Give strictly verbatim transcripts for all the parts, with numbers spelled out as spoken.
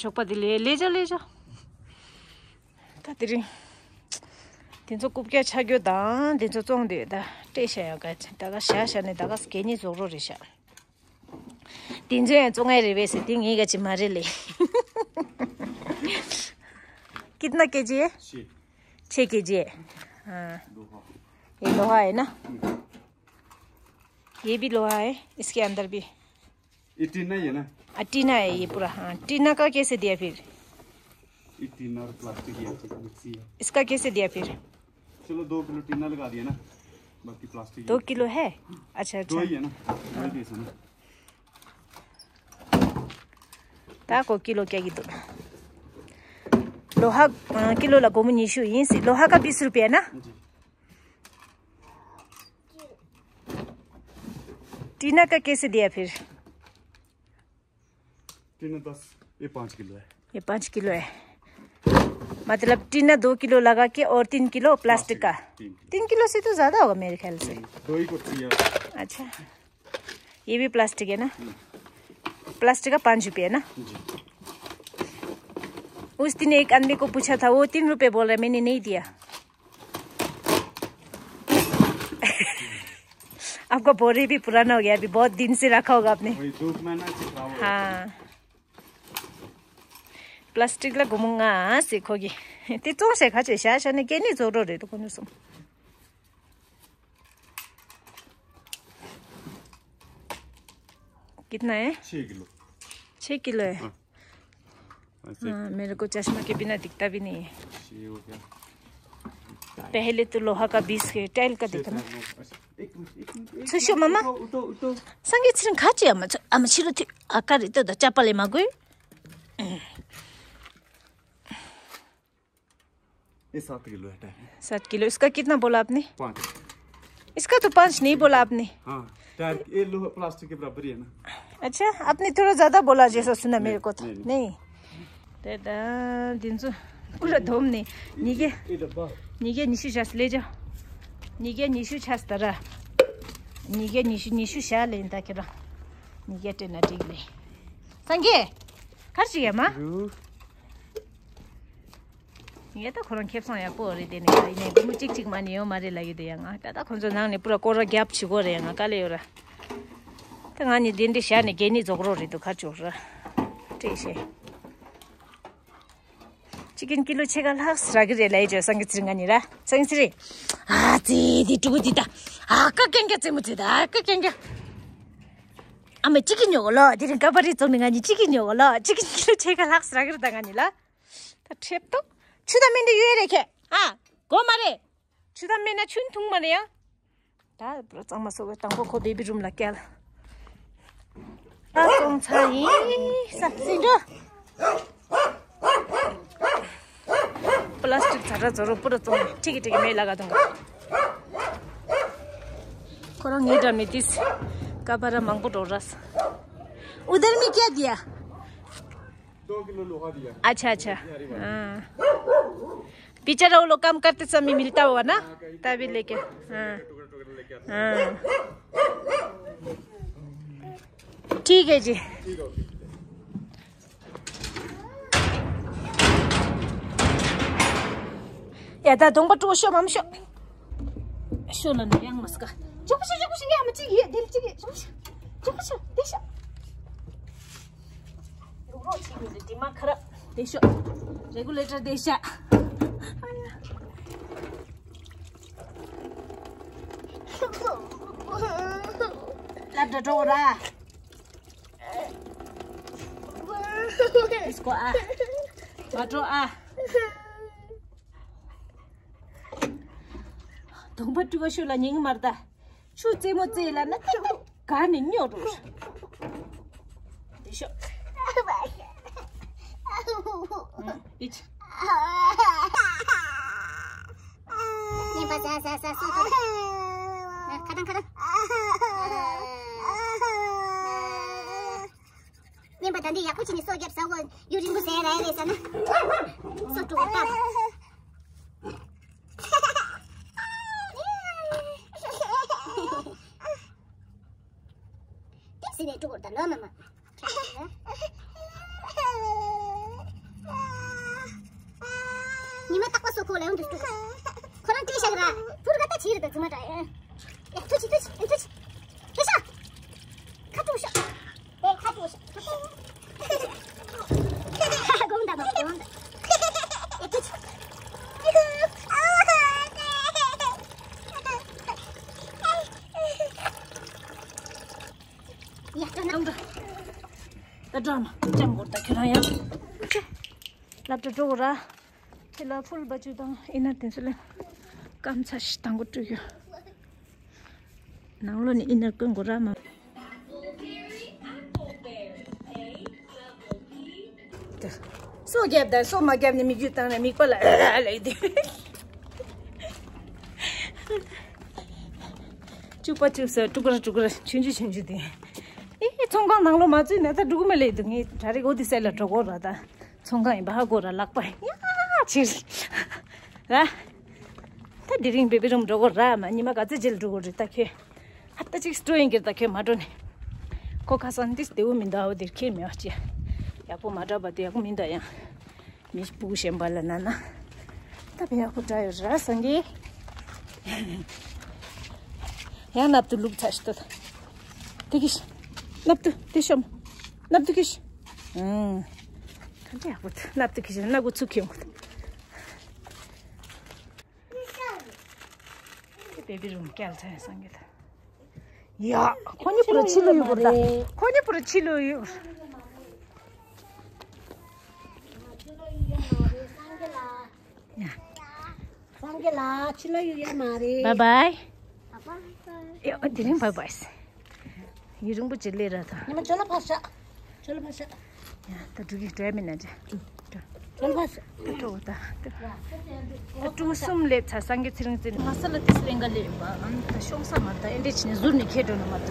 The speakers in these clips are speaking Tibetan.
ཞོགས་པ་དེ་ལས་ལས་བྱ་ལས་བྱ། ད་དེ་རིང་། དེ་ཚོ་རྐུབ་བཀྱག་ཆག་རྒྱུ་དང་དེ་ཚོ་བཙོང་དུས་ད་སྤྲད་བཞག་ཡོད་ག་ད་ག་བཞག་བཞག་ནས་ད་ག་གད་སྙིགས་བཟོ་རོགས་རེད་ཤག་དེ་ཚོ་ཡང་བཙོང་ཡ་རེད་པས་ཟེར་དེ་ངས་ག་ཅི་མ་རེད་ལས། कितना केजी है? छः। छः केजी है। हाँ। ये लोहा है ना? ये भी लोहा है, इसके अंदर भी। ये टीना ही है ना? हाँ, टीना है ये पूरा। हाँ, टीना का कैसे दिया फिर? ये टीना और प्लास्टिक ही है, मिक्सी है। इसका कैसे दिया फिर? चलो, दो किलो टीना लगा दिया ना, बाकी प्लास्टिक ही दो है। किलो है? अच्छा, दो अच्छा। ही है ना, वही कैसे ना। ད་ཁོ་ཀི་ལོ་བཀྱག་གི་འདུག་ལོ་ཧ། ཨ། ཀི་ལོ་ལ་སྒོར་མོ་ཉི་ཤུ་ཡིན་སྲིད། ལོ་ཧ་ཀ་बीस रुपया ना? जी। टीना का कैसे दिया फिर? टीना दस, ये पाँच किलो है। ये पाँच किलो है। मतलब टीना दो किलो लगा के और तीन किलो प्लास्टिक का। प्लास्टिक, तीन किलो। तीन किलो से तो ज़्यादा होगा मेरे ख्याल से। दो ही कुर्सी है। अच्छा। ये भी प्लास्टिक है ना? प्लास्टिक का पाँच रुपये है ना? जी। उस दिन एक आदमी को पूछा था, वो तीन रुपये बोल रहा है, मैंने नहीं दिया। आपका बोरी भी पुराना हो गया, अभी बहुत दिन से रखा होगा आपने। वही धूप में ना चिपका हुआ है। हाँ। प्लास्टिक ला སྒོར་མོ་ལྔ་ཟེར་ཁོ་གི། དེ་བཙོང་བྱས་ཁ་ཆེ་བཞག་བཞག་ནས་སྐྱེ་གནས་རྫོགས་འགྲོ་རེད་དོ་ཁོ་ནུ་སོང་། कितना है? छः किलो। छः किलो है। हाँ। हाँ, मेरे को चश्मा के बिना दिखता भी नहीं है। छः हो गया। पहले तो लोहा का बीस के, टाइल का छः देखा ना। था, नौ, अच्छा, एक मिनट, एक मिनट, एक मिनट, सुशो मामा। उठो, उठो, उठो। संगीत सिंह खा चिया मत, हम छिरो थी, आकार इतो द चप्पल मा कोई। ये सात किलो है टायर। सात किलो। इसका कितना बोला आपने? पाँच। इसका तो पाँच नहीं बोला आपने। हाँ, टायर ये लो, प्लास्टिक के बराबर ही है ना। अच्छा, आपने थोड़ा ज़्यादा बोला जैसा सुना मेरे को तो। नहीं, नहीं। नहीं। दादा, दिन सु पूरा धोम नहीं। निगे, ये डब्बा। निगे निशु छास ले जाओ। निगे निशु छास तरा। निगे निशु, निशु शा ले इंता केरा। निगे टेना टिक ले। संगे, खर्च गया माँ? ཡིན་ད་ཁོ་རང་ཁེ་བཟང་ཡག་པོ་རེད་དེ་ནས་ཡིན་ནས་སྒོར་མོ་གཅིག་གཅིག་མ་ནས་ཡོད་མ་རེད་ལབ་ཡོད་དེ་ཡང་ང་ད་ད་ཁོ་ཚོ་ནང་ནས་པུ་ར་སྐོར་ར་རྒྱབ་བྱེད་དགོས་རེད་ཡང་ང་དཀའ་ལས་ཡོད་ར། ད་ང་ནི་དེ་འདྲ་བཞག་ནས་སྒེར་ནི་རྫོགས་རོགས་རེད་འདུག་ཁ་ཆོག་ར། སྤྲད་ཤེས། ཅི་ཀིན་ཀི་ལོ་ཕྱེད་ཀ་ལྷག་རག་གི་རེད་ལབ་ཡོད་ཅོ་སང་གི་ཚིར་ང་ནི་ར་སང་གི་ཚིར་རེད། ཨ་ཙི་དེ་ཕྲུ་གུ་དེ་ད་ཨ་ཀ་ཀན་ཀ་ཙེ་མོ་ཙེ་ད་ཨ་ཀ་ཀན་ཀ་ཨ་མ་ཅི་ཀིན་ཉོ་གོ་ལོ་དེ་རིང་ཀ་པ་རི་བཙོང་ནི་ང་ནི་ཅི་ཀིན་ཉོ་གོ་ལོ་ཅི་ཀིན་ཀི་ལོ་ཕྱེད་ཀ་ལྷག་རག་གི་རེད་ད་ང་ནི་ལ། ད་ཁྲེབ་ཏོ། ཆུ་དང་སྨན་འདི་ཡོད་རེད་ཁྱེད། ཨ། གོ་མ་རེད། ཆུ་དང་སྨན་ན་ཆུན་འཐུང་མ་རེད་ཡ། ད་པུ་ར་གཙང་མ་བཟོ་བའི་དང་པོ་ཁོ་བེ་བི་རུམ་ལ་བསྐྱལ། ད་བཙོང་ཚར་ཡིན། ས་སྲིན་འགྲོ། པ་ལ་སི་ཊིག་ཚ་དྲ་བཟོ་རོགས་པུ་ར་བཙོང་ནས་ཁྲིག་གི་ཁྲིག་གི་མེད་ལ་ག་དང་ག་ཁོ་རང་ངའི་འགྲམ་ནས་ཏིས་ཀ་པ་ར་མང་པོ་འགྲོ་ར། उधर में क्या दिया? दो किलो लोहा दिया। अच्छा, अच्छा। हाँ। बेचारा वो लोग काम करते समय मिलता होगा ना, तभी लेके। हाँ। हाँ। ठीक है जी। या दा दोंबा टू शो मम शो। शो लन yang maska. Jumpa sha, jumpa sha, ya ma chi ye, dem chi ye. Jumpa sha. Jumpa sha, de sha. Ro chi ni de ma khara. De sha. Regulator de sha. Lap da do ra. Isko a. Ma do a. དུང་པ་སྤྲུག་པ་ཤོད་ལ་ཉིང་མར་ད། ཆུ་རྩེ་མོ་རྩེ་ལ་ན་ད་ག་ནས་སྙོག་འགྲོ། དེ་ཤོད། ཨིཆ། ཉིན་པ་ཟ་ཟ་ཟ་ཟ་ཁ་དང་ཁ་དང་། ཉིན་པ་ད་འདི་ཡག་པོ་བྱས་ནས་སོ་བརྒྱབ་ཟ་གོ་ཡུ་རིང་པོ་ཟ་ཡ་ར་ཡ་རེད་ཟ་ན། སོ་དྲུག་པ་ལྟ། ཏིག་ཟིན་ནས་དཀྲུག་གོ་ད་ལོ་མ་མ། ཁོ་ལ་ཡོང་དུས་ཁོ་རང་བལྟས་ཤག་ར། ཕུར་ག་ད་ཕྱིར་དུ་ཚུར་མ་དྲ་ཡ། ཡ་ཐུ་ཆི་ཐུ་ཆི་ཐུ་ཆི། ཐུ་ཤ། ཁ་ཐུ་ཤ། དེ་ཁ་ཐུ་ཤ། དགོངས་དག་དགོངས་དག་ཡ་ཐུ་ཆི། ཡ་ད་ནང་དུ། ད་འགྲོ་མ་ཅམ་གོར་ད་ཁྱོད་རང་ཡང་། སློབ་གྲྭ་འགྲོ་གོ་ར། ཁྱེད་ལ་ཕུལ་བ་ཆུ་དང་ཨི་ནར་དེ་ཚོ་ལེན། སྐམ་ཚ་ཞིག་དང་པོ་བཀྲུས་ཡོད། ནང་ལོགས་ནས་ཨི་ནར་བསྐོན་དགོས་ར་མ། སོ་རྒྱབ་དང་སོ་མ་རྒྱབ་ནས་མིག་ཆུ་བཏང་ནས་མིག་པ་ལ་ལས་དེ། བཅུག་པ་བཅུག་ས་དཀྲུག་ར་དཀྲུག་ར་ཆུང་ཆུང་ཆུང་ཆུང་དེ། ཨེ་ཚོང་ཁང་ནང་ལོགས་མ་བཙུད་ན་ད་འགྲོ་གི་མ་ལས་འདུག་ངས་ད་རེས་ཨོ་དི་སའི་ལ་འགྲོ་དགོས་ར་ད། ཚོང་ཁང་ཡིན་པ་ཧ་གོ་ར་ལག་པ་ཡ་ཕྱིར། ར། ད་དེ་རིང་བེ་བི་རུམ་འགྲོ་གོ་ར་མ་ཉི་མ་ག་ཚོད་རྗེས་ལ་འགྲོ་གོ་རེད་ད་ཁྱོད། ཧ་ད་ཅིག་སྤྲོ་ཡིན་གྱི་ད་ཁྱོད་མ་འགྲོ་ནས། ཁོ་ཁ་སང་འདི་བདེ་བོ་མི་འདུག་ཨོ་དེར་ཁྱེར་མེད་པ་ཅི། ཡག་པོ་མ་འདྲ་བ་དེ་ཡག་པོ་མི་འདུག་ཡང་། མི་སྤུ་གུ་གཞན་པ་ལ་ན་ན། ད་བེ་ཡག་པོ་འདྲ་ཡོད་ར་སང་གི། ཡང་ནབ་ཏུ་ལུག་ཚ་ཤི་ཏོ། དེ་གིས། ནབ་ཏུ་དེ་ཤོམ། ནབ་ཏུ་གིས། ཨང་། ག་འདྲ་ཡག་པོ་འདུག་ནབ་ཏུ་གིས་ན་གུ་ཚུགས་ཁྱོད་གོ། དེ་བེ་བི་རུམ་སྐྱལ་ཚ་ཡང་སང་གི་ད། ཡ། ཁོ་གཉིས་པུ་ར་ཕྱི་ལོགས་ཡོད་པ་རེད། ཁོ་གཉིས་པུ་ར་ཕྱི་ལོགས་ཡོད། ཡ། སངས་རྒྱས་ལགས་ཕྱི་ལོགས་ཡོད་ཡ་མ་རེད། Bye bye. ཡ་དེ་རིང་bye bye། ཡུན་རིང་པོ་ཅིག་སླེབས་ར་ད། ཉི་མ་ཇོ་ལ་ཕར་བཞག་ཇོ་ལ་ཕར་བཞག་ཡ་ད་འགྲོ་གི་འགྲོ་ཡ་མིན་ན་ཅི། ཇོ་ལ་ཕར་བཞག་ད་འགྲོ་ད་ད། ཀྲུང་གསུམ་སླེབས་ཚར་སང་གི་ཚེ་རིང་ཚེ་རིང་མ་ས་ལ་ཏིས་ལེན་ག་ལེ་ཡིན་པ་ཨ་ནི་ད་ཤོང་ས་མ་ད་ཨེ་འདྲས་བྱས་ནས་ཟུར་ནས་ཁྱེར་འགྲོ་ན་མ་ད།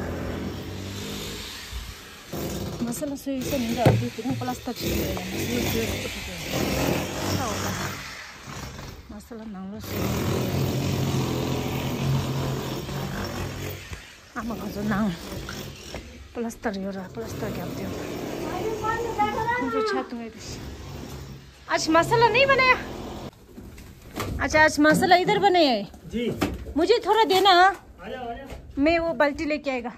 མ་ས་ལ་སོ་ཡི་ས་མི་འདྲ་བ་དེ་དེ་རིང་པ་ལ་སི་ཐར་བྱེད་ཀྱི་ཡོད་ཡ་མ་སོ་ཡི་སོ་ཡི་རོགས་པ་བྱེད་ཀྱི་ཡོད་ས་འོ་ད། མ་ས་ལ་ནང་ལོགས་སུ། ཨ་མ་ཁོ་ཚོ་ནང་པ་ལ་སི་ཏར་ཡོད་ར་པ་ལ་སི་ཏར་རྒྱབ་དེ་ཁོ་ཚོ་ཆ་བཏུང་ཡོད་དེ། आज मसाला नहीं बनाया। अच्छा, आज मसाला इधर बनाया है। जी। मुझे थोड़ा देना, हाँ? आ जाओ, आ जाओ। मैं वो बाल्टी लेके आएगा।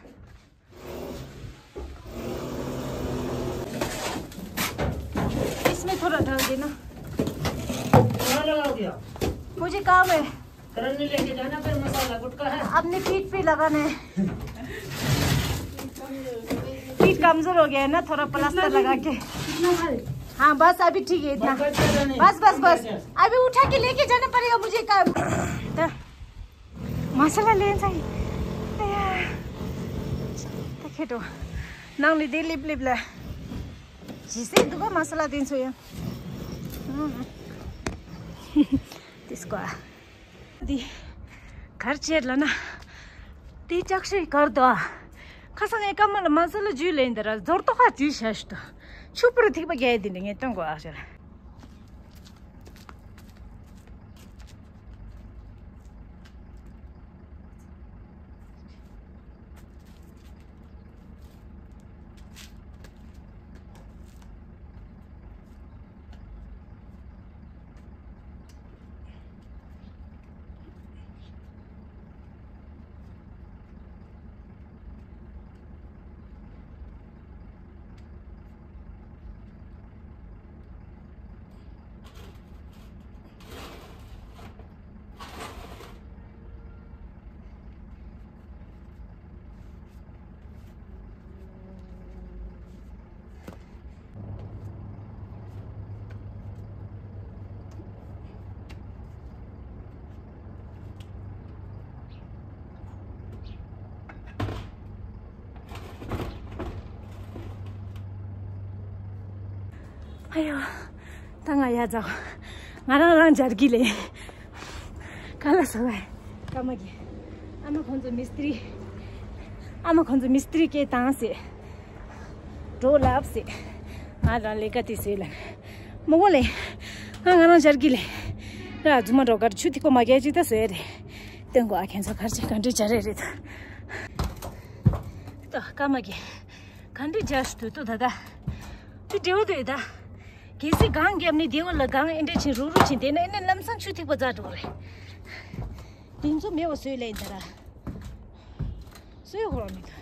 इसमें थोड़ा डाल देना। कहाँ लगाओगे आप? मुझे काम है। करन में लेके जाना फिर मसाला गुटखा है। अपने पीठ पे लगाना है। पीठ कमजोर हो गया है ना, थोड़ा प्लास्टर लगा के। कितना है? हाँ, बस अभी ठीक है इतना। बस, बस, बस, बस। अभी उठा के लेके जाना पड़ेगा मुझे काम। त मसाला लेन चाहिँ। आया। त खेटो। नङले दे लिप लिप ला। जिसे दुगो मसाला दिन्छु या। हम्म। त्यसको आ। दि। घर चेर लना। ཏེ་ལྕགས་ཤིག་གར་དོ། ཁ་སང་ངས་ཀ་མ་ལ་མ་ས་ལ་ཇུས་ལེན་འདི་ར་ཟོར་ཏོ་ཁ་ཇུས་བྱ་ཤི་ཏོ། ཆུ་པུར་ཐིགས་པ་རྒྱལ་འདི་འདི་ངས་སྟོན་གོ་ཨ་ཤ། ཨ་ཡོ། ད་ང་ཡ་ཛའོ། ང་རང་རང་སྦྱར་གི་ལེ། ག་ལ་སོ་བས། ཀ་མ་གི། ཨ་མ་ཁོང་ཚོ་མི་སྟྲི། ཨ་མ་ཁོང་ཚོ་མི་སྟྲི་སྐད་བཏང་ཟེར། འགྲོ་ལབ་ཟེར། ང་རང་ལས་ཀ་དེ་ཟེར་ལ། མོ་གོ་ལེ། ང་ང་རང་སྦྱར་གི་ལེ། ར་རྫུན་མ་འགྲོ་གར་ཆུ་ཐིགས་པོ་མ་རྒྱལ་ཅིག་ད་ཟེར་རེད། སྟོན་གོ་ཨ་ཁྱེད་ཚོ་གར་ཅིག་ག་འདྲས་སྦྱར་རེད་རེད། ད་ཀ་མ་གི། ག་འདྲས་སྦྱར་ཞུ་དུས་ད་ད། དེ་འདྲེ་བོ་དེ་ད། གལ་སྲིད་གངས་བརྒྱབ་ནས་དེ་བ་ལ་གངས་ཨེ་འདྲ་ཆེན་རུག་རུག་ཆེན་དེ་ན་ཨེ་ནས་ལམ་སང་ཆུ་ཐིགས་པ་འཛག་འགྲོ་གི་རེད། དེ་ཚོ་མེད་པ་བཟོས་ལས་ཡིན་ད་ར། བཟོས་ཧོ་ར་མི་འདུག་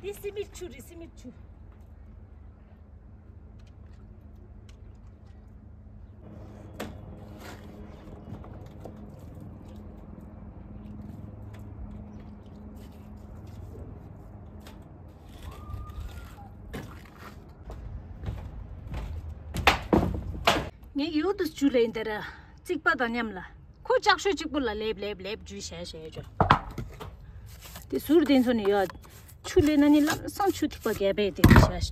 འདི་སི་མིད་ཆུ་རེད། སི་མིད་ཆུ། ངས་ཡོད་དུ་ཆུ་ལེན་དེ་ར་རྩིག་པ་དང་མཉམ་ལ། ཁོ་ལྕགས་ཤོད་གཅིག་པོ་ལ་ལེབ་ལེབ་ལེབ་འཇུས་བྱས་བྱས་ཡོད་ཅོ། དེ་ཟུར་དེ་ཚོ་ནི་ཡོད། ཆུ་ལེན་ན་ནི་ལམ་སང་ཆུ་ཐིགས་པ་བརྒྱབ་པས་དེ་འདྲ་བྱས་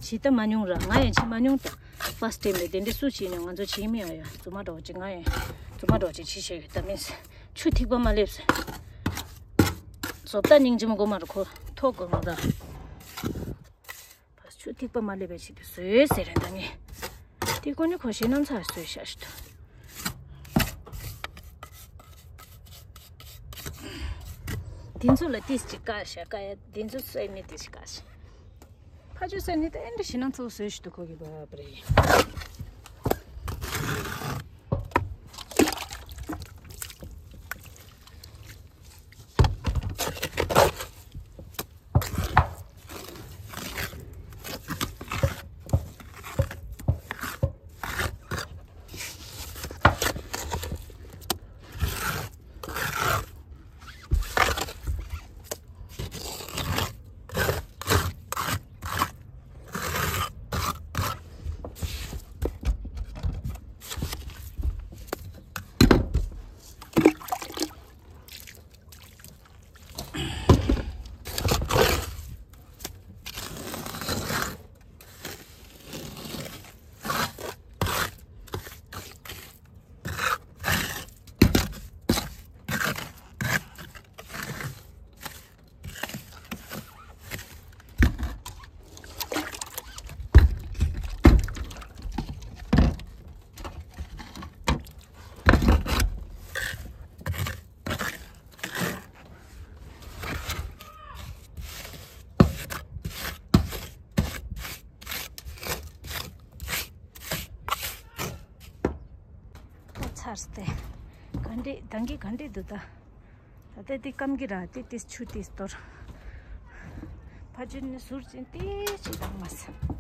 ཤི་ཐུབ། བྱེད་ད་མ་མྱོང་ར། ང་ཡང་བྱེད་མ་མྱོང་ད། ཕར་སི་ཊེམ་རེད། དེ་འདྲ་སུ་བྱེད་ནས་ང་ཚོ་བྱེད་མི་ཡོང་ཡོད། རྫུན་མ་འདྲ་བོ་ཅིག་ང་ཡང་རྫུན་མ་འདྲ་བོ་ཅིག་བྱེད་ཤེས་ཡོད་ད་མིན། ཆུ་ཐིགས་པ་མ་ལེབས། བཟོ་ལྟ་སྙིང་རྗེ་མོ་དགོས་མ་རེད། ཁོ་ཐོག་དགོས་མ་རེད། ཕར་ཆུ་ཐིགས་པ་མ་སླེབས་པའི་ཆེད་དུ་བཟོས་ཟེར་རེད་ད་ངས། དེ་ཀོ་ནི་ཁོ་ཞེ་ནམ་ཚ་བཟོས་ཤག་ཤི་ཐུ། དེ་ཚོ་ལ་ཏིས་ཅིག་བཀག་ཤག་བཀག་ཡ། དེ་ཚོ་སོད་ནི་ཏིས་ཅིག་བཀག་ཤག་ཕ་ཆུ་སོད་ནི་ད་ཨེ་འདྲ་ཞེ་ནམ་ཚ་བཟོས་ཤི་ཐུ་ཁོ་གི་བ་བ་རེད། ཚར་ཏེ། ག་འདྲས་ད་གིན་ག་འདྲས་འདུག་ད། ད་ལྟ་འདི་སྐམ་གི་ར། དེ་དེ་ཆུ་དེ་གཏོར། ཕ་ཆུ་ནི་ཟུར་ཅན་དེ་ཅི་དང་མ་ཟ།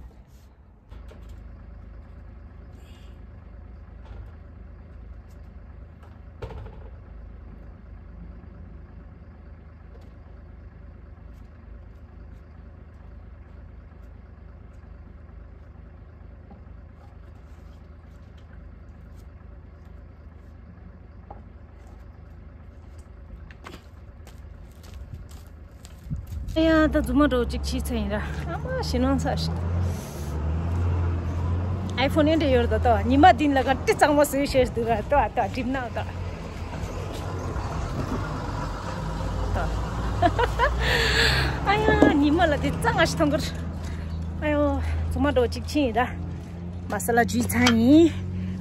ཨ་ཡ་ད་རྫུན་མ་འདྲ་བོ་ཅིག་ཕྱིས་ཚར་ཡིན་ར། ཨ་མ་ཞེ་ནང་ཚ་ཞིག་ཨའི་ཕོན་ཨེ་འདྲ་ཡོད་རེད་ད། ཉི་མ་འདི་ལ་ག་འདྲ་གཙང་མ་བཟོས་བྱས་འདུག་ར། ལྟོས་ཨ་ལྟོས་ཨ་གྲིབ་ནག་ད། ཨ་ཡ་ཉི་མ་ལ་དེ་གཙང་ང་ཞིག་མཐོང་གི་རེད། ཨ་ཡོ་རྫུན་མ་འདྲ་བོ་ཅིག་ཕྱིས་ཡིན་ར། མ་ས་ལ་འཇུས་ཚར་ཡིན།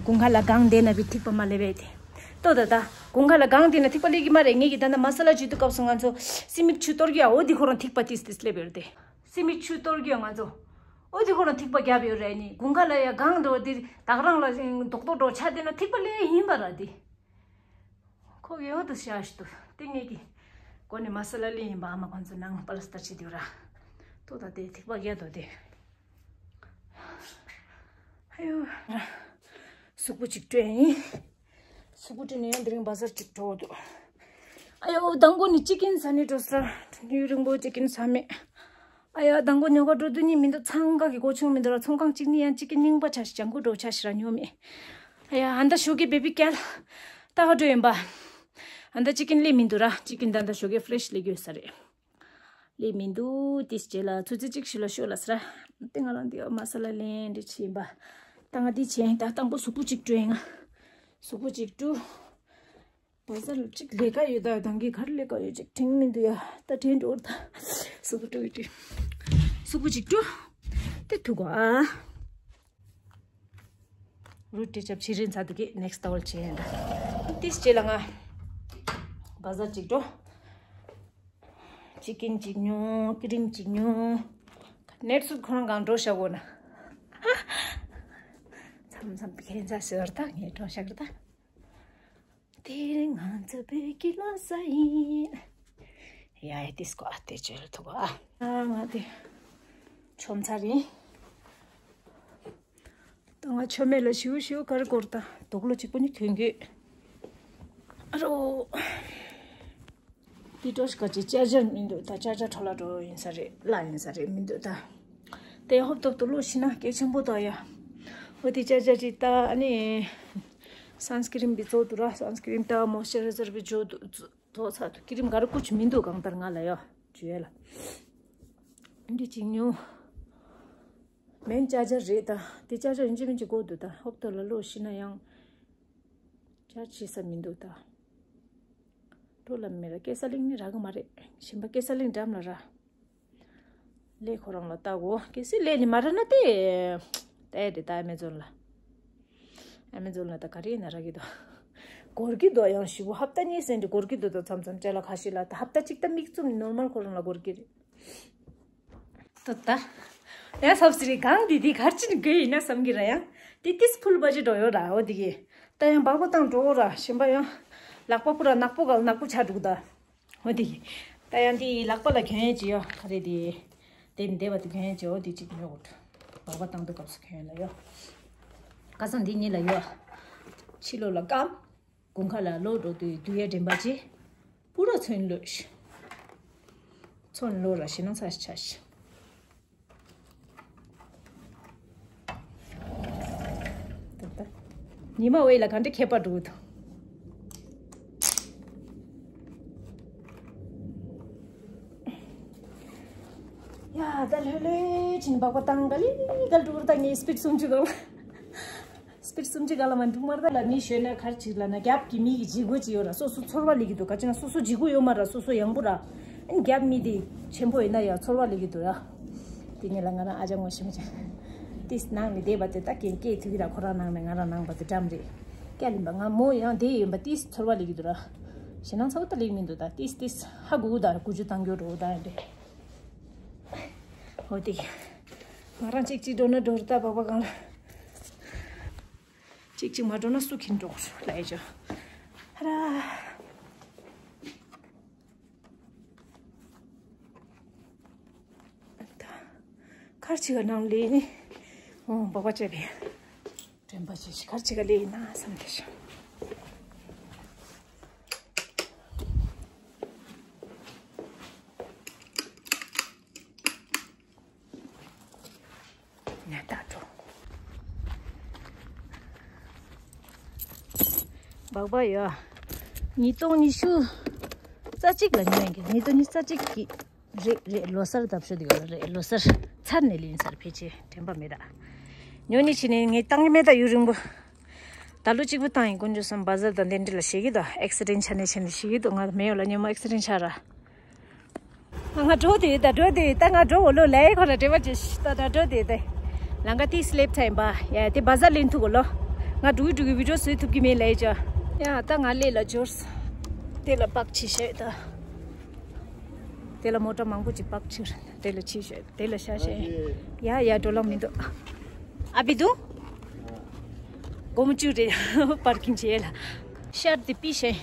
དགུན་ཁ་ལ་གངས་དེ་ན་བི་ཐིགས་པ་མ་སླེབས་པས་དེ། ལྟོས་ད་ད། དགུན་ཁ་ལ་གངས་དེ་ན་ཐིགས་པ་སླེབས་ཀྱི་མ་རེད། ངེད་ཀྱི་ད་ན་མ་ས་ལ་འཇུས་དུས་སྐབས་སུ་ང་ཚོ་སི་མིག་ཆུ་གཏོར་གྱི་ཡ། འོ་དེ་ཁོ་རང་ཐིགས་པ་ཏིས་ཏིས་སླེབས་ཡོད་རེད་དེ། སི་མིག་ཆུ་གཏོར་གྱི་ཡ་ང་ཚོ། འོ་དེ་ཁོ་རང་ཐིགས་པ་བརྒྱབ་ཡོད་རེད་ནི། དགུན་ཁ་ལ་ཡ་གངས་འགྲོ་དེ་བདག་རང་ལ་རྡོག་རྡོག་འགྲོ་ཆ་དེ་ན་ཐིགས་པ་སླེབས་ཡིན་པ་ར་དེ། ཁོ་གི་འོ་དུ་ཤ་ཞིག་ཏུ་དེ་ངེད་ཀྱི་སྒོ་ནས་མ་ས་ལ་སླེབས་ཡིན་པ། ཨ་མ་ཁོང་ཚོ་ནང་པ་ལ་སྟར་བྱེད་དུས་ར། ལྟོས་ད་དེ་ཐིགས་པ་བརྒྱབ་འདུག་དེ། ཨ་ཡོ། གཟུགས་པོ་གཅིག་བཀྲུས་ཡིན། གཟུགས་པོ་བཀྲུས་ནས་ཡང་དེ་རིང་བ་ཟར་གཅིག་འགྲོ་འདུག་ཨ་ཡོ་མདང་དགོང་ནས་ཅི་ཀིན་ཟ་ནས་འགྲོ་ས། ཡུན་རིང་པོ་ཅི་ཀིན་ཟ་མེད། ཨ་ཡ་མདང་དགོང་ཉོ་ག་འགྲོ་དུས་ནི་མི་འདུག་ཚང་ག་གི་སྒོ་ཆུང་མི་འདུག་ར། ཚོང་ཁང་གཅིག་ནི་ཡང་ཅི་ཀིན་རྙིང་པ་ཆ་ཞིག་ལྗང་གུ་འགྲོ་ཆ་ཞིག་ར་ཉོ་མེད། ཨ་ཡ་ཨ་ད་ཞོགས་ཀས་བེ་བི་ཀལ་ལྟ་ག་འགྲོ་ཡིན་པ། ཨ་ད་ཅི་ཀིན་སླེབས་མི་འདུག་ར། ཅི་ཀིན་ད་ད་ཞོགས་ཀས་ཕི་རེ་ཤི་སླེབས་ཡོད་ས་རེད། ལས་མི་འདུག་དེ་རྗེས་ལ་ཚོད་ཚོད་ཅིག་ཞུ་ལ་ཤོད་ལ་ཟེར། དེ་ང་རང་འདི་མ་ས་ལ་ལེན་འདྲི་ཆེ་ཡིན་པ། ད་ང་འདི་བྱས་ད་དང་པོ་གཟུགས་པོ་ཅིག་བཀྲུས་ཡིན། ང་གཟུགས་པོ་ཅིག་བཀྲུས། བ་ཟ་ལ་གཅིག་ལས་ཀ་ཡོད་ད། དང་གི་གར་ལས་ཀ་ཡོད་ཅིག་དྲན་མི་འདུག་ཡ། ད་དྲན་འགྲོ་ད། སུག་པོ་ཀྲུ་ཀྲུ། སུག་པོ་ཅིག་ཀྲུ། དེ་ཐུག་གོ་ཨ། རུ་ཏི་ཅབ་ཕྱི་རིན་ཚ་དུ་གི་next towel་ཅི་ཡིན་ད། ཏིས་ཅེ་ལ་ང་བ་ཟ་ཅིག་ཀྲུ། ཅི་ཀིན་ཅིག་ཉོ། ཀི་རིམ་ཅིག་ཉོ། ནེཊ་སུ་ཁོ་རང་གང་འགྲོ་བཞག་གོ་ན། མཚམས་མཚམས་ཁྱེད་ཚ་ཟེར་ད་ངས་འགྲོ་བཞག་ད། དེ་རིང་ང་ཚོ་བོད་ཀྱི་ལོ་གསར་ཡིན། ཡ་ཡ་ཏིས་ཀོ་ཨ་ཏེ་ཅོལ་ཐུག་ཨ། ང་དེ་ཆོམ་ཚ་རིང་། ད་ང་ཆོ་མེད་ལ་ཞིའུ་ཞིའུ་གར་སྐོར་ད་དུག་ལོ་གཅིག་པོ་ནི་གྱོན་གྱོད། ཨ་རོ། དེ་འགྲོ་ཤི་ཀ་ཅི་ཅར་ཇར་མི་འདུག་ད། ཅར་ཇར་འཕྲོ་ལ་འགྲོ་ཡིན་ས་རེད། ལ་ཡིན་ས་རེད་མི་འདུག་ད། དེ་ཧོབ་ཐོབ་ཏུ་ལོ་ཤི་ན་སྐད་ཆེན་པོ་ད་ཡ། འོ་དེ་ཅར་ཇར་ཅི་ད་ཨ་ནི། སན་སི་ཀི་རིན་བི་ཚོ་དུ་ར་སན་སི་ཀི་རིན་ད་མོ་ཤ་ར་ཟར་བི་ཇོ་དུ་ཚོ་ཚ་དུ་ཀི་རིམ་གར་ཀུ་ཆུ་མི་འདུག་གང་ལྟར་ང་ལ་ཡ། ཇུ་ཡ་ལ། འདི་ཅིག་ཉོ། མེན་ཅར་ཇར་རེད་ད། དེ་ཅར་ཇར་ཡིན་གཅིག་མིན་གཅིག་དགོས་འདུག་ད། ཧོབ་ཐོབ་ལ་ལོ་ཤི་ན་ཡང་། ཅར་ཇ་བྱེད་ས་མི་འདུག་ད། འགྲོ་ལ་མེད་ར་ཀེ་ས་གླིང་ནི་རག་གི་མ་རེད། གཞན་པ་ཀེ་ས་གླིང་འགྲམ་ལ་ར། ལས་ཁོ་རང་ལ་ལྟ་གོ། ཀེ་སི་ལས་ནི་མ་ར་ན་ཏེ། ཏེ་དེ་ད་ཨ་མེ་ཛོན་ལ། ཨ་མེ་ཛོན་ལ་ད་ག་རེ་ཡིན་ན་རག་གི་འདུག་འགོར་གི་འདུག་ཡང་ཞི་བོ་ཧབ་ཏ་གཉིས་ཟིན་དུ་འགོར་གི་འདུག་ད་མཚམས་མཚམས་ཅ་ལག་ཁ་ཤས་ལ་ད་ཧབ་ཏ་གཅིག་ད་མིག་བཙུམ་ནོར་མལ་ཁོ་རང་ལ་འགོར་གི་རེད། ཏོ་ད། ཡ་སབ་སི་རི་གང་དེ་དེ་གར་ཅི་ནི་དགོས་ཡིན་ན་བསམ་གི་ར་ཡ། དེ་ཏིས་ཕུལ་བ་ཅི་འགྲོ་ཡོད་ར་འོ་དེ་གི། ད་ཡང་སྦག་པ་བཏང་འགྲོ་ར་ཞིམ་པ་ཡང་། ལག་པ་པུ་ར་ནག་པོ་ག་ལ་ནག་པོ་ཆ་འདུག་ད། འོ་དེ་གི། ད་ཡང་དེ་ལག་པ་ལ་གྱོན་ཡས་ཅི་ཡོད་ག་རེ་དེ། དེ་མི་བདེ་བ་དེ་གྱོན་ཡས་ཅི་འོ་དེ་ཅི་ཉོ་གོ། སྦག་པ་བཏང་དུས་སྐབས་སུ་གྱོན་ཡས་ལ་ཡོད། ཁ་སང་དེ་གཉིས་ལ་ཡོད། ཕྱི་ལོགས་ལ་སྐམ། དགུན་ཁ་ལ་ལོ་འགྲོ་དུས་དུས་ཡས་དྲན་པ་ཅི། པུ་ར་ཚོན་ལོས་ཤི། ཚོན་ལོ་ར་ཤི་ན་ཚ་ཤི་ཆ་ཤི། ད་ད། ཉི་མ་འོད་ལ་ག་འདྲ་ཁྱད་པར་འགྲོ་གི་འདུག་ཡ་ད་ལྷོད་ལྷོད་ཕྱིན་སྦག་པ་བཏང་ག་ལི་ག་ལ་འགྲོ་གི་ད་ངའི་སྤིར་སུམ་ཅུ་གང་། སྤིར་སུམ་ཅུ་ག་ལ་མ་འདུག་མར་ད་ལ་མི་ཞོན་ན་གར་ཅིག་ལ་ན་རྒྱབ་ཀྱི་མི་གི་ཇི་གོ་ཅི་ཡོད་ར་སོ་སོ་ཚོར་བ་ལི་གི་འདུག་ག་ཅི་ན་སོ་སོ་ཇི་གོ་ཡོད་མ་ར་སོ་སོ་ཡང་པོ་ར། ཨན་རྒྱབ་མི་དེ་ཆེན་པོ་ཡིན་ན་ཡང་ཚོར་བ་ལི་གི་འདུག་ར། དེ་ངེད་ལ་ང་རང་ཨ་ཅག་ངོ་ཤེས་མ་ཅན། ཏིས་ནང་ནི་བསྡད་པ་དེ་ད་ཀྱེ་ཀྱེ་ཐུག་གི་ད་ཁོ་རང་ནང་ནས་ང་རང་ནང་པ་དེ་འགྲམ་རེད། སྐྱ་ལིན་པ་ང་མོ་ཡང་དེ་ཡིན་པ་ཏིས་ཚོར་བ་ལི་གི་འདུག་ར། ཞེ་ནང་ཚ་བོ་ད་ལིག་མི་འདུག་ད་ཏིས་ཏིས་ཧ་གུ་གུ་ད་ར་གུ་ཅུ་བཏང་གྱོ་འགྲོ་ད་ཡང་རེད། འོ་དེ། ང་རང་གཅིག་གཅིག་འགྲོ་ན་འགྲོ་རུ་ད་སྦག་པ་གང་ལ། གཅིག་གཅིག་མ་འགྲོ་ན་སུ་ཁྱིན་འགྲོ་ལ་ཡ་ཅོ། ཧ་ར། ཁར་ཅིག་ག་ནང་ལས་ནི། འོ་སྦག་པ་བཅད་པས། དྲན་པ་བྱེད་ཤི་ཁར་ཅིག་ག་ལས་ཡིན་ན་བསམ་བསྡད་ཤག་ནས་ད་འགྲོ། སྦག་སྦག་ཡ། ཉིས་སྟོང་ཉི་ཤུ་རྩ་གཅིག་ལ་ཉོས་ཡིན་གི། ཉིས་སྟོང་ཉི་ཤུ་རྩ་གཅིག་གི་རེད་རེད། ལོ་གསར་བཏབ་ཤོད་དེ་ག་ལ་རེད། ལོ་གསར་ཚར་ནས་ལིན་སར་ཕེ་ཆེ་དྲན་པ་མེད་ད། ཉོ་ནི་ཕྱི་ནས་ངས་བཏང་གི་མེད་ད་ཡུན་རིང་པོ། ད་ལོ་གཅིག་པུ་བཏང་ཡིན། དཀོན་མཆོག་གསུམ་བ་ཟར་དང་དེ་འདྲ་ལ་ཞེད་ཀྱི་འདུག་ཨེག་སི་ཌེན་ཆ་ནས་ཆེ་ནས་ཞེད་ཀྱི་འདུག་ང་མེ་ཡོ་ལ་ཉོ་མ་ཨེག་སི་ཌེན་ཆ་ར། ང་འགྲོ་དེ་ད་འགྲོ་དེ་ད་ང་འགྲོ་འོ་ལོ་ལས་ཁོ་ན་འབྲེལ་བ་ཅེ་ཤི་ད་ད་འགྲོ་དེ་ད། ལང་ཀ་ཏི་སི་ལེབ་ཚ་ཡིན་པ་ཡ་དེ་བ་ཟར་ལེན་ཐུག་གོ་ལོ། ང་འགྲོ་གི་འགྲོ་གི་བི་ཌིའོ་བཟོས་ཐུབ་ཀྱི་མེད་ལས་ཅོ། ཡ་ད་ང་ལས་ལ་འབྱོར། དེ་ལ་པག་ཆི་ཤེ་ད། དེ་ལ་མོ་ཊ་མང་པོ་ཅིག་པག་ཆི་ར། དེ་ལ་ཆི་ཤེ་དེ་ལ་ཤ་ཤེ། ཡ་ཡ་འགྲོ་ལང་མི་འདུག་ཨ་བི་འདུག་སྒོར་མོ་བཅུ་རེད། པར་ཀིང་བྱེད་ལ། ཤར་དེ་པི་ཤེ།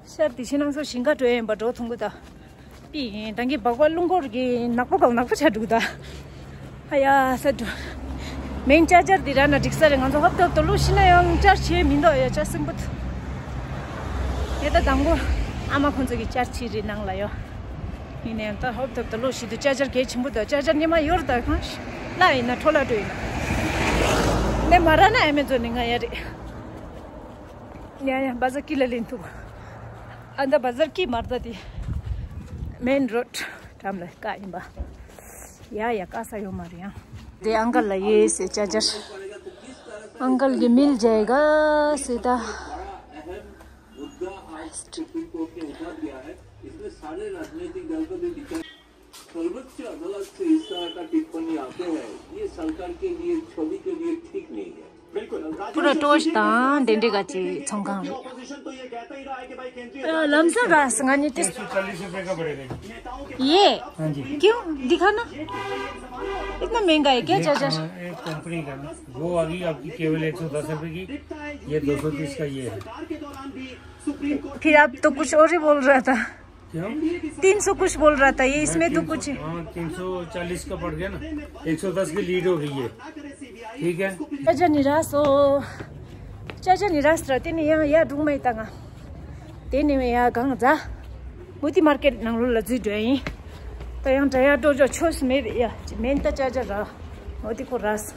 ཤར་དེ་ཕྱི་ནང་སོ་ཞིང་ཁ་འགྲོ་ཡིན་པ་འགྲོ་ཐུང་གི་ད། པི་ཡིན་ད་གི་སྦག་སྦག་རླུང་འཁོར་གི་ནག་པོ་གང་ནག་པོ་ཆ་འདུག་ད། ཨ་ཡ་ས་འགྲོ། མེན་ཅར་ཅར་དེ་ར་ན་འགྲིག་ས་རེད། ང་ཚོ་ཧབ་ཐབ་ཐབ་ལུགས་ཤི་ན་ཡང་ཅར་བྱེད་མི་འདུག་ཡ་ཅ་སིམ་པོ་ད། ཡ་ད་དང་པོ་ཨ་མ་ཁོང་ཚོ་གི་ཅར་བྱེད་རེད་ནང་ལ་ཡོ། ཡིན་ནའང་ད་ཧོབ་ཐོབ་ད་ལོ་ཞིག་ཏུ་ཅ་ཅར་གལ་ཆེན་པོ་དང་ཅ་ཅར་སྙེ་མ་ཡོར་ད་གང་ཤི་ལ་ཡིན་ན་འཕྲོ་ལ་འགྲོ་ཡིན་ན། ནས་མ་ར་ན་ཨེ་མེ་ཛོན་ནི་ང་ཡ་རེད། ཡ་ཡ་བ་ཟར་ཀི་ལ་ལེན་ཐུབ། ཨ་ད་བ་ཟར་ཀི་མར་ད་དེ། མེན་རོད་འགྲམ་ལ་ཀ་ཡིན་པ། ཡ་ཡ་ཀ་ས་ཡོད་མ་རེད་ཡང་། དེ་ཨང་ཀལ་ལ་ཡེ་སེ་ཅ་ཅར། ཨང་ཀལ་གི་མིལ་ཇེ་ག་སེ་ད། सुप्रीम कोर्ट ने उठा दिया है, इसमें सारे राजनीतिक दल को भी विचार। सर्वोच्च अदालत से इस तरह का टिप्पणी आते हैं, ये सरकार के लिए, छवि के लिए ठीक नहीं है। बिल्कुल। पूरा टोस्ट दां डेंडे का ची छंगांग। अ, लमसा रास ngani tis एक सौ चालीस रुपए का पड़ेगा जी। ये? हाँ जी। क्यों? दिखा ना। इतना महंगा है क्या चार्जर? हाँ, एक कंपनी का ना। वो आ गई आपकी केवल एक सौ दस रुपए की, ये दो सौ तीस का ये है। फिर आप तो कुछ और ही बोल रहा था। क्यों? तीन सौ कुछ बोल रहा था ये, इसमें तो कुछ। हाँ, तीन सौ चालीस का पड़ गया ना, एक सौ दस की लीड हो गई है। ठीक है। चाचा निराश हो, चाचा निराश रहते नहीं यहाँ, यहाँ डूंग में तंगा। तेने में यहाँ गांव जा, मोती मार्केट नंगलो लजी ड्राई। तो यहाँ ड्राया डो जो छोस में या, मेन तो चाचा रहा, मोती को रास।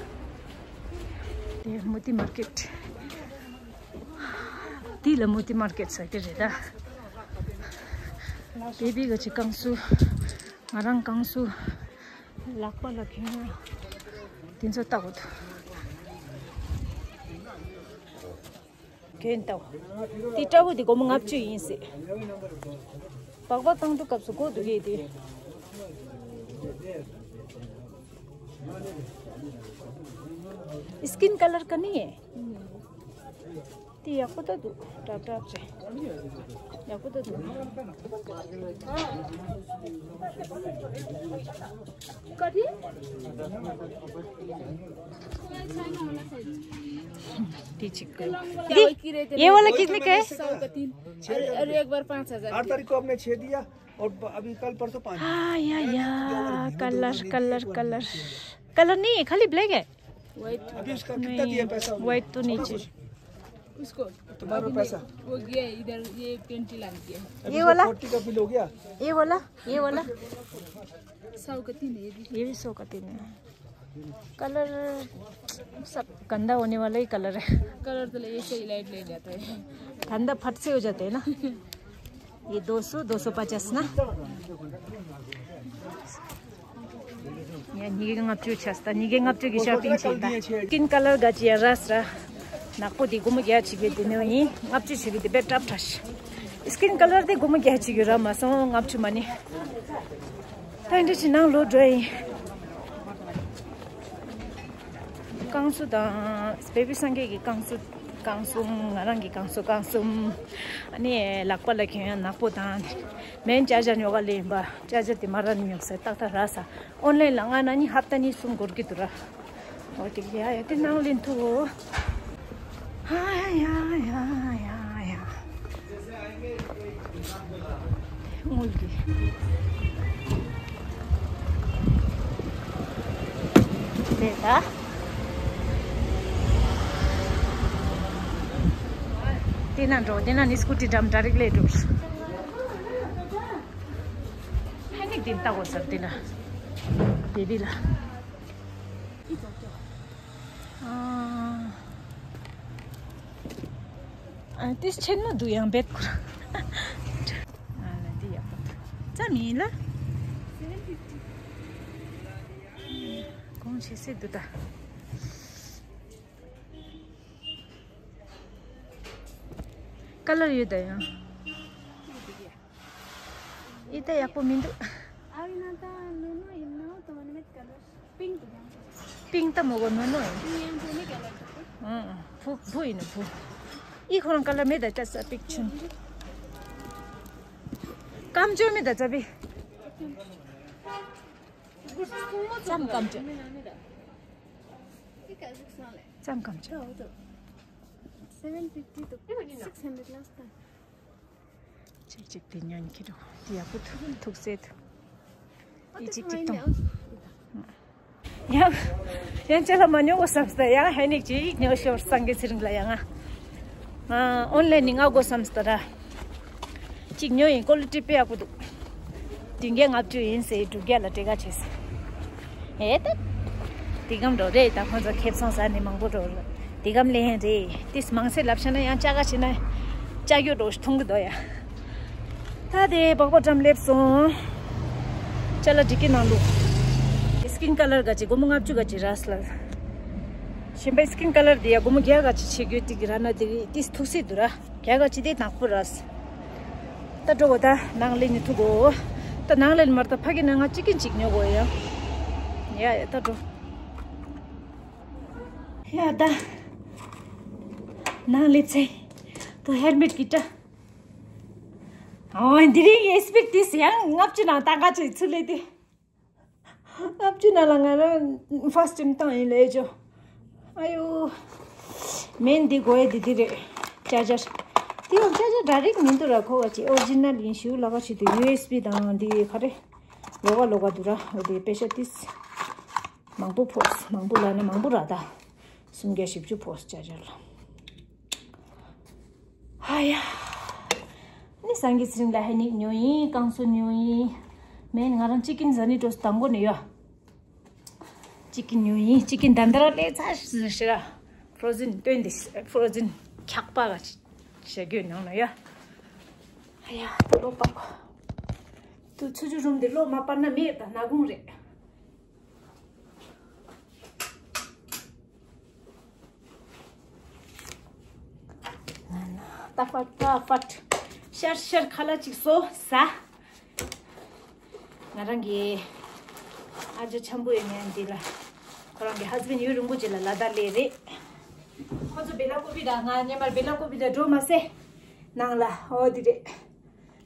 ये मोती मार्केट। ཏི་ལ་མོ་ཏི་མར་ཀེཊ་ཟེར་གྱི་རེད་ད། བེ་བི་ག་ཅི་ཀང་སུ། ང་རང་ཀང་སུ། ལག་པ་ལ་གྱོན་ཡ། དེ་ཚོ་ལྟ་གོ་ཐུ། གྱོན་ལྟ་བ། དེ་སྐྲ་བོ་དེ་སྒོར་མོ་ལྔ་བཅུ་ཡིན་སྲིད། སྦག་སྦག་བཏང་དུས་སྐབས་སུ་གོ་འདུག་ཡས་དེ། སི་ཀིན་ཀ་ལར་ག་ནི་ཡིན། དེ་ཡག་པོ་ད་འདུག་གྲབ་གྲབ་བྱས། ཡག་པོ་ད་འདུག་དེ་གཅིག་གི། ये वाला कितने का है? सौ का तीन। अरे, अरे, एक बार पाँच हजार। आठ तारीख को आपने छह दिया और ब- अभी कल परसों पाँच। हाँ, या, या, कलर, कलर, कलर। कलर नहीं है, खाली ब्लैक है। व्हाइट। अभी उसका कितना दिया पैसा? व्हाइट तो नहीं चाहिए। उसको तुम्हारा पैसा। वो गया इधर, ये ट्वेंटी लाख गया। अभी ये उसका वाला? फोर्टी का बिल हो गया। ये वाला? ये वाला? सौ का तीन है ये भी। ये भी सौ का तीन है। कलर सब गंदा होने वाला ही कलर है। कलर तो ले, ऐसे ही लाइट ले जाता है। गंदा फट से हो जाते हैं ना। ये दो सौ, दो सौ पचास ना। या निगे ལྔ་བཅུ་ཆས་ད་ཉིས་བརྒྱ་ལྔ་བཅུ་གི་ཤོ་པིང་བྱས་ད། སི་ཀིན་ཀ་ལར་ག་ཅི་ཡ་རས་ར། ནག་པོ་དེ་སྒོར་མོ་བརྒྱ་ཅིག་གི་དེ་ནས་ཡིན། ལྔ་བཅུ་ཞིག་གི་དེ་བས་ཀྲབ་ཀྲ་ཤི། སི་ཀིན་ཀ་ལར་དེ་སྒོར་མོ་བརྒྱ་ཅིག་གི་ར་མ་སོང་ལྔ་བཅུ་མ་ནི། ད་འདྲ་ཅིག་ནང་ལོག་འགྲོ་ཡིན། ཀང་སུ་དང་བེ་བི་སངས་རྒྱས་ཀྱི་ཀང་སུ། ཀང་སུམ། ང་རང་གི་ཀང་སུ་ཀང་གསུམ། ཨ་ནི་ལག་པ་ལ་གྱོན་ཡ་ནག་པོ་དང་། མེན་ཅ་ཇ་ཉོ་ག་ལེན་པ། ཅ་ཇ་དེ་མ་ར་ནི་ཉོག་ས་ཏག་ཏག་ར་ས། ཨོན་ལན་ལ་ང་ན་ནི་ཧབ་ཏ་ནི་གསུམ་འགོར་གི་འདུག་ར། འོ་དེ་ཡ་ཡ་དེ་ནང་ལེན་ཐུ། ཧ་ཡ་ཡ་ཡ་ཡ། དངུལ་གྱི། དེ་ད། དེ་ན་འགྲོ། དེ་ན་ནི་སྐུ་ཊི་འགྲམ་ཌ་རེག་ལེ་འགྲོ། ཧེ་ནིག་དེ་ལྟ་གོ་ཟེར་དེ་ལ། བེ་བི་ལ། ཨ། ཨ། དེ་ཆེན་མོ་འདུག་ཡང་བེད་ཁུར། ཨ་ལ་འདི་ཡག་པོ་འདུག་ཙམ་ཡིན་ལ། གོང་ཆེ་སེ་འདུག་ད། ཀ་ལར་ཡོད་ད་ཡང་། འདི་ད་ཡག་པོ་མི་འདུག་ཨ་ཡིན་ན་ད་ནོ་ནོ་ཡིན་ནོ་ད་མ་ནི་མེད་ཀ་ལར། པིང་དུ་ཡང་། པིང་ད་མོ་གོ་ནོ་ནོ་ཡིན། པིང་ཡང་བུ་ནི་ཀ་ལར་དུ། ཨང་ཨང་བུ་བུ་ཡིན་ནོ་བུ། ཨི་ཁོ་རང་ཀ་ལར་མེད་ད་ཅ་ས་པིག་ཆུན། ཀམ་ཅོ་མེད་ད་ཅ་པི། ཙམ་ཀམ་ཅོ། ཙམ་ཀམ་ཅོ། Seven fifty to six hundred last time. གཅིག་གཅིག་དེ་ཉོན་གྱི་འདུག་དེ་ཡག་པོ་འདུག་ཐུགས་སྲས་འདུག་དེ་གཅིག་གཅིག་གཏོང་། ཡང་ཡང་ཅི་ལ་མ་ཉོ་གོ་བསམ་སྟེ་ཡང་ཧེ་ནིག་ཅིག་ཉོ་ཤོར་སངས་རྒྱས་ཚེ་རིང་ལ་ཡང་ང་ཨོན་ལན་ནི་ང་གོ་བསམ་སྟེ་ར། གཅིག་ཉོ་ཡིན། ཀོ་ལི་ཊི་དཔེ་ཡག་པོ་འདུག་བདུན་བརྒྱ་ལྔ་བཅུ་ཡིན་ཟེར་དྲུག་བརྒྱ་ལ་སྤྲད་ག་བྱས་ཟེར། ཨེ་ད། དེ་གམ་འགྲོ་རེད་ད། ཁོང་ཚོ་ཁེ་བཟང་ཟ་ནི་མང་པོ་འགྲོ་རེད། དེ་གམ་ལེན་རེད། དེ་མང་སེ་ལབ་ཤ་ན་ཡང་ཅ་ག་བྱས་ན། ཅ་གྱོ་འགྲོ་མཐོང་གི་འདུག་ཡ། ད་དེ་སྦག་སྦག་འགྲམ་སླེབས་སོང་། ཅ་ལག་སྒྲིག་གི་ནང་ལུགས། སི་ཀིན་ཀ་ལར་ག་ཅི་སྒོར་མོ་ལྔ་བཅུ་ག་ཅི་རས་ལ། གཞན་པའི་སི་ཀིན་ཀ་ལར་དེ་ཡ་སྒོར་མོ་བརྒྱ་ག་ཅི་བྱེད་དགོས་ཏིག་ར་ན་དེ་དེ་ཐུགས་སྲས་འདུག་ར། རྒྱ་གར་སྤྱི་བདེ་ནག་པོ་ར། ད་འགྲོ་གོ། ད་ནང་ལེན་ནི་ཐུག་གོ། ད་ནང་ལེན་མར་ད་ཕ་གི་ནང་ང་ཅི་ཀིན་ཅིག་ཉོ་གོ་ཡ། ཡ་ཡ་ད་འགྲོ། ཡ་ད་ནང་ལེན་ཚེ། ད་ཧེར་མེད་ཀི་ཏྲ། ཨོ་འདི་རིང་ཨེ་སི་པིག་ཏིས་ཡང་ལྔ་བཅུ་ནང་ད་ག་ཅིག་ཚུར་ལེན་ཏེ། ལྔ་བཅུ་ནང་ལ་ང་རང་ཕར་སི་ཊེམ་བཏང་ཡིན་ལས་ཇོ། ཨ་ཡོ། མེན་འདི་དགོས་ཡ་འདི་འདི་རེད། ཅར་ཇར། འདི་ཡང་ཅར་ཇར་ཌ་རེག་མི་འདུག་ར། ཁོ་བ་ཅི་ཨོ་རི་ཇི་ནལ་ཡིན་ཞུ་ལ་ག་ཞུ་དུ་ཡུ་ཨེས་བི་དང་འདི་ག་རེ། ལོག་ག་ལོག་ག་འདུག་ར། འོ་དེ་པེ་ཤ་ཏིས། མང་པོ་ཕོགས། མང་པོ་ལ་ན་མང་པོ་ར་ད། སུམ་བརྒྱ་བཞི་བཅུ་ཕོགས་ཅར་ཇར་ལ། ཧ་ཡ། ནི་སང་གི་ཚེ་རིང་ལ་ཧེ་ནིག་ཉོ་ཡིན། ཀང་སོ་ཉོ་ཡིན། མེན་ང་རང་ཅི་ཀིན་ཟ་ནི་འགྲོ་སོ་དང་པོ་ནས་ཡོ། ཅི་ཀིན་ཉོ་ཡིན། ཅི་ཀིན་ད་འདར་ལས་ཚ་ཞི་ར། ཕྲོ་ཛིན་སྟོན་ཏེ་ཕྲོ་ཛིན་འཁྱག་པ་ག་ཞེ་གྱོད་ནང་ན་ཡོ། ཧ་ཡ་ད་ལོ་པ་གོ། ཏུ་ཆུ་ཆུ་རུམ་དེ་ལོ་མ་པར་ན་མེད་ད་ན་གུང་རེད། ཏ་ཕ་ཏ་ཕ། ཤར་ཤར་ཁ་ལག་ཅིག་བཟོ་ཟ། ང་རང་གི་ཨ་ཅག་འཆམ་པོ་ཡོད་ནས་འདི་ལ། ཁོ་རང་གི་ཧས་བྷེན་ཡུན་རིང་པོ་ཅིག་ལ་ལ་དྭགས་སླེབས་རེད། ཁོ་ཚོ་བེ་ལ་ཀོ་པི་དང་ང་སྔོན་མར་བེ་ལ་ཀོ་པི་དང་འགྲོ་མ་སེ། ནང་ལ་ཨོ་འདི་རེད།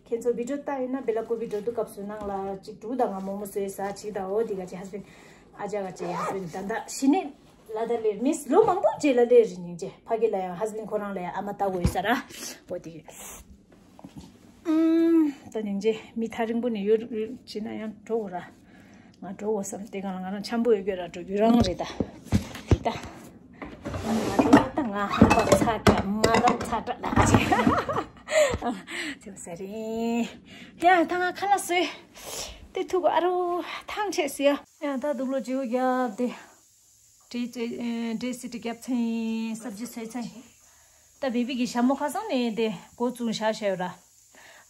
ཁྱེད་ཚོ་བི་ཌིའོ་ལྟ་ཡིན་ན་བེ་ལ་ཀོ་པི་འགྲོ་དུས་སྐབས་སུ་ནང་ལ་གཅིག་འབྲུ་དང་ང་མོག་མོག་བཟོས་ཟ་ཅིག་དང་འོ་དེ་ག་ཅིག་ཧས་བྷེན་ཨ་ཅག་ག་ཅིག་ཧས་བྷེན་ད་ལྟ་གཞི་ནས་ལ་དྭགས་སླེབས་མིས་ལོ་མང་པོ་རྗེས་ལ་སླེབས་རེད་སྙིང་རྗེ། ཕ་གི་ལ་ཡང་ཧས་བྷེན་ཁོ་རང་ལ་ཡང་ཨ་མ་ལྟ་དགོས་ཡོད་ས་ར་འོ་དེ། ཨུམ། ད་སྙིང་རྗེ་མི་ཐག་རིང་པོ་ནས་ཡོད་ཡོད་བྱས་ན་ཡང་འགྲོ་དགོས་ར། ང་འགྲོ་འོ་བསམ་དེ་གང་ལ་ང་རང་འཆམ་པོ་ཡོད་རྒྱུ་ར་འགྲོ་རྒྱུ་རང་རེད་ད། དེ་ད། ང་འགྲོ་ད་ང་ཧ་པ་ཚ་དྲག་མ་རམ་ཚ་དྲག་ད་ག་ཅིག་ཚེ་ཟེར་རིང་། ཡ་ད་ང་ཁ་ལག་བཟོས། དེ་ཐུག་ཨ་རོ་ཐང་ཆད་སི་ཡ། ཡ་ད་དུག་ལོ་བརྗེ་བོ་རྒྱབ་དེ། འབྲས་འབྲས་སི་ཏི་རྒྱབ་ཚན་སབ་ཇི་བཟོས་ཚན། ད་བེ་བི་གི་ཞྭ་མོ་ཁ་སང་ནས་དེ་འགོ་བཙུགས་བཞག་བཞག་ཡོད་ར།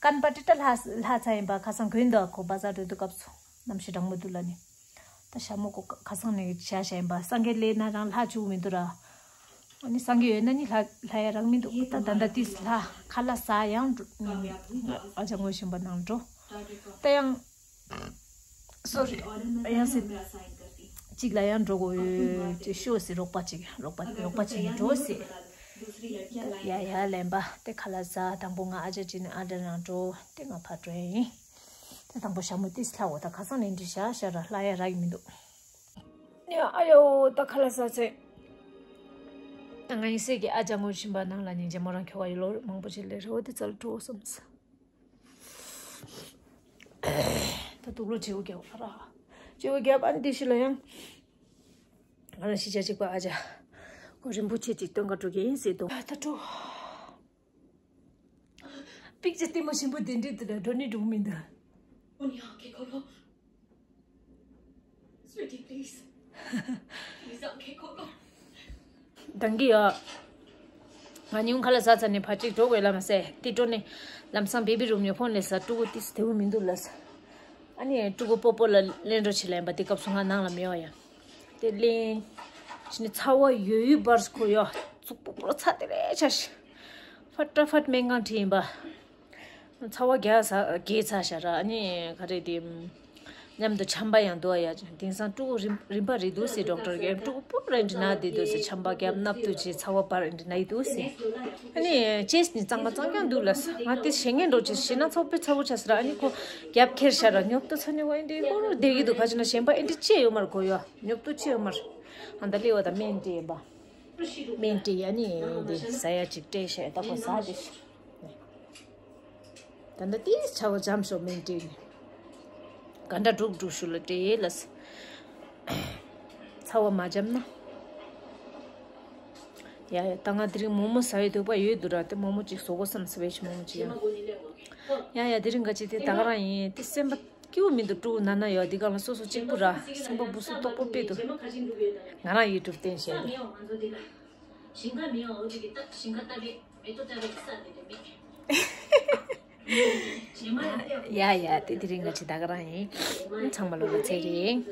ཀན་པ་ཏི་ཏ་ལྷ་ལྷ་ཚ་ཡིན་པ་ཁ་སང་གོན་འདུག་ཁོ་བ་ཟ་འགྲོ་དུས་སྐབས་སུ་གནམ་གཤིས་གྲང་མོ་འདུག་ལ་ནི། ད་ཞྭ་མོ་ཁོ་ཁ་སང་ནས་བཞག་བཞག་ཡིན་པ་སངས་རྒྱས་སླེབས་ན་རང་ལྷ་བཅུག་མི་འདུག་ར། ཨ་ནི་སངས་རྒྱས་ཡོད་ན་ནི་ལྷ་ལྷ་ཡ་རག་མི་འདུག་ད་ད་ད་ཏིས་ལྷ་ཁ་ལག་ཟ་ཡང་འགྲོ་ཨ་ཅག་ངོ་ཤེས་པ་ནང་འགྲོ། ད་ཡང་། སོ་རི། ཡང་སྲིད། གཅིག་ལ་ཡང་འགྲོ་དགོས་ཡོད་ཅེས་ཤོད་སྲིད་རོགས་པ་གཅིག་རོགས་པ་རོགས་པ་གཅིག་འགྲོ་སྲིད། ཡ་ཡ་ལན་པ་དེ་ཁ་ལག་ཟ་དང་པོ་ང་ཨ་ཅག་གཅིག་ནས་ཨ་འདྲ་ནང་འགྲོ་དེ་ང་ཕར་འགྲོ་ཡིན། དེ་དང་པོ་ཞྭ་མོ་ཏིས་ལྷག་འོ་ད་ཁ་སང་ནས་འདྲི་ཤ་ཤ་ར་ལྷ་ཡ་ར་ཡི་མི་འདུག་ཡ་ཨ་ཡོ་ད་ཁ་ལག་ཟ་ཚེ། ང་ཡིན་སྲས་ཀྱི་ཨ་ཅག་ངོ་ཤེས་པ་ནང་ལ་ཉིན་རྗེས་མོ་རང་ཁྱོ་ག་ཡི་ལོ་མང་པོ་ཞིག་ལས་རེ་བོ་དེ་ཙལ་འགྲོ་བསམ་ས། ད་དུག་ལོ་བརྗེ་བོ་རྒྱབ་ཨ་ར། བརྗེ་བོ་རྒྱབ་ཨ་ནི་དེ་ཤི་ལ་ཡང་། ང་རང་ཤི་ཆ་གཅིག་པ་ཨ་ཅག་ཁོ་རིན་པོ་ཆེ་གཅིག་སྟོན་ག་འགྲོ་གི་ཡིན་ཟེར་དུ། ད་ད་འགྲོ། པིག་ཅི་ལྟད་མོ་ཞིམ་པོ་དེ་འདྲས་དེ་ལ་འགྲོ་ནི་འགྲོ་མི་འདུག་ཨོ་ནི་ཨ་ཁེ་ཁོ་ལོ། Sweetie, please. Please, okay, go, go. དང་གི་ཡོ། ང་ཉུང་ཁ་ལ་ཟ་ཚ་ནས་ཕ་གཅིག་འགྲོ་དགོས་ལ་མ་ཟད་དེ་འགྲོ་ནས་ལམ་སང་བེ་བི་རུམ་ཉོ་ཕོན་ལས་ས་ཕྲུ་གུ་ཏིས་དེའུ་མི་འདུག་ལ་ས། ཨ་ནི་ཕྲུ་གུ་སྤོ་སྤོ་ལ་ལེན་འགྲོ་ཆེ་ལ་ཡིན་པ་དེ་སྐབས་སུ་ང་ནང་ལ་མི་ཡོང་ཡ། དེ་ལེན། ཕྱི་ནས་ཚ་བ་ཡོད་ཡོད་བར་སྐོ་ཡོ། གཙུག་པོ་པོ་ཚ་དེ་རེ་ཆ་ཤི། ཕ་ཏྲ་ཕ་སྨན་ཁང་ཁྲིད་ཡིན་པ། ཚ་བ་རྒྱག་ས་རྒྱས་ཚ་ཤ་ར་ཨ་ནི་ག་རེ་དེ། མཉམ་དུ་ཆམ་པ་ཡང་འདུག་ཨ་ཡ། དེང་སང་ཕྲུ་གུ་རིམ་རིམ་པ་རེད་འདུག་ཟེར་ཌོག་ཊར་གྱིས་ཕྲུ་གུ་པུར་རེ་འདྲི་ན་བསྡད་འདུག་ཟེར། ཆམ་པ་རྒྱབ་ནབ་ཏུ་བྱེད་ཚ་བ་པར་འདྲི་ན་ཡི་འདུག་ཟེར། ཨ་ནི་ཅེས་ནི་གཙང་མ་གཙང་རྐྱང་འདུག་ལ་ང་དེ་ཞེ་ངན་འགྲོ་ཅེས་ཞེ་ན་ཚོགས་པའི་ཚ་བོ་ཆ་ཟེར། ཨ་ནི་ཁོ་རྒྱབ་ཁྱེར་ཤ་ར་ཉོབ་ཏུ་ཚ་ཉོ་བ་ཨེ་འདྲི་ཧོར་བསྡད་ཀྱི་འདུག་ཁ་ཅིག་ན་གཞན་པ་ཨེ་འདྲི་ཅེས་ཡོད་མར་གོ་ཡོ། ཉོབ་ཏུ་ཅེས་ཡོད་མར། ཨ་ད་ལེ་བ་ད་སྨན་སྤྲད་ཡིན་པ། སྨན་སྤྲད་ཡ་ནི་འདི་ཟ་ཡ་ཅིག་སྤྲད་ཤ་ད་ཁོ་ཟ་དེ་ཤ། ད་ལྟ་ཏིས་ཆ་བ་འཇམ་ཤོག་མིན་དྲིས་ནས། ག་འདྲ་འགྲུབ་འགྲུབ་ཞུ་ལ་སྤྲད་ལ་ཟེར། ཚ་བ་མ་འཇམ་ན། ཡ་ཡ་ད་ང་དེ་རིང་མོག་མོག་ཟ་བའི་འདོད་པ་ཡོད་འདུག་ར། དེ་མོག་མོག་ཅིག་བཟོ་དགོས་བསམ་ཟེར་བའི་ཆུ་མོག་མོག་ཅིག་ཡང་། ཡ་ཡ་དེ་རིང་ག་ཅིག་དེ་ད་ག་རང་ཡིན་དེ་སེམས་པ་སྐྱིད་པོ་མི་འདུག་ཕྲུ་གུ་ན་ན་ཡོད་འདི་ག་ལ་སོ་སོ་གཅིག་པུ་ར་སེམས་པ་སྦུ་སུ་ཏོག་པོ་དཔེ་འདུག་ང་རང་ཡུ་ཊུབ་བསྟན་བྱས་འདུག་ཞིང་ཁ་མི་ཡང་འོ་ཅིག་གི་ཞིང་ཁ་ལྟ་བས་མེ་ཏོག་ལྟ་བས་ས་དེ་དེ་མེད། ཡ་ཡ་དེ་དེ་རིང་ང་ཅི་ད་ག་རང་ཡིན། ཚང་མ་ལོ་ལ་ཚེ་རིང་།